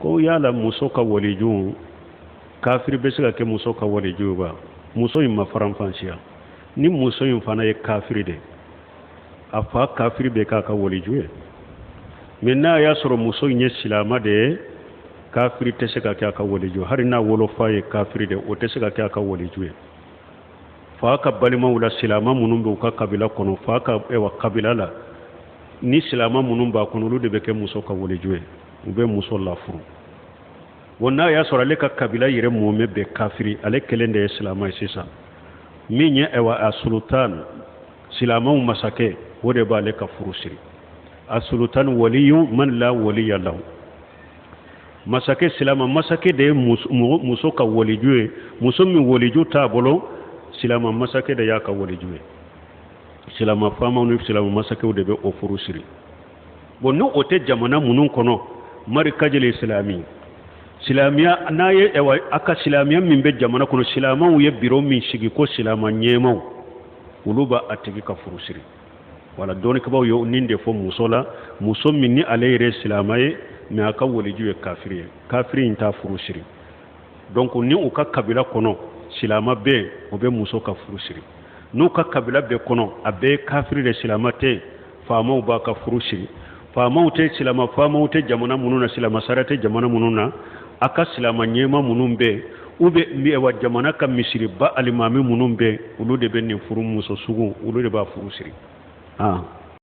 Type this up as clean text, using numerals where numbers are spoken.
Ko yala muso ka waliju, kafiri bɛ se ka kɛ muso ka waliju ba? Muso in ma faranfasiya. Ni muso in fana ye kafiri de, a fa kafiri bɛ k'a ka waliju ye. Mais n'a y'a sɔrɔ muso in ye silama de ye, kafiri tɛ se ka kɛ a ka waliju. Hali n'a wolofa ye kafiri de, o tɛ se ka kɛ a ka waliju ye. Fa ka balimaw la, silama minnu bɛ u ka kabila kɔnɔ, fa ka ewa kabila la, ni silama minnu b'a kɔnɔ, olu de bɛ kɛ muso ka waliju ye, u bɛ muso lafuru. Bon, n'a y'a sɔrɔ ale ka kabila yɛrɛ mɔmɛ bɛɛ kafiri, ale kelen de ye silama ye sisan, min ye ewa a sultan, silamaw masakɛ, o de b'ale ka furu siri. A sultan waliyu man la waliya lahu. Masakɛ, silama masakɛ de ye muso ka waliju ye. Muso min waliju t'a bolo, silama masakɛ de y'a ka waliju ye. Silama faamaw ni silama masakɛw de bɛ o furu siri. Bon, ni o tɛ jamana minnu kɔnɔ, marikajili islami, silamiya n'a ye, ayiwa, a ka silamiya min bɛ jamana kɔnɔ, silamaw ye biro min sigi ko silama ɲɛmaw, olu b'a a tigi ka furu siri. Wala dɔnnikɛbaaw ye nin de fɔ muso la, muso min ni ale yɛrɛ ye silama ye, mais a ka waliju ye kafiri ye, kafiri in t'a furu siri. Donc ni u ka kabila kɔnɔ silama bɛ yen, o bɛ muso ka furu siri. N'u ka kabila bɛɛ kɔnɔ a bɛɛ ye kafiri de, silama tɛ yen, faamaw b'a ka furu siri. Faamaw tɛ, silama faamaw tɛ jamana minnu na, silama sariya tɛ jamana minnu na, a ka silama ɲɛma minnu bɛ yen, u bɛ wa jamana ka misiriba alimami minnu bɛ yen, olu de bɛ nin furu muso sugu, olu de b'a furu siri. Ah.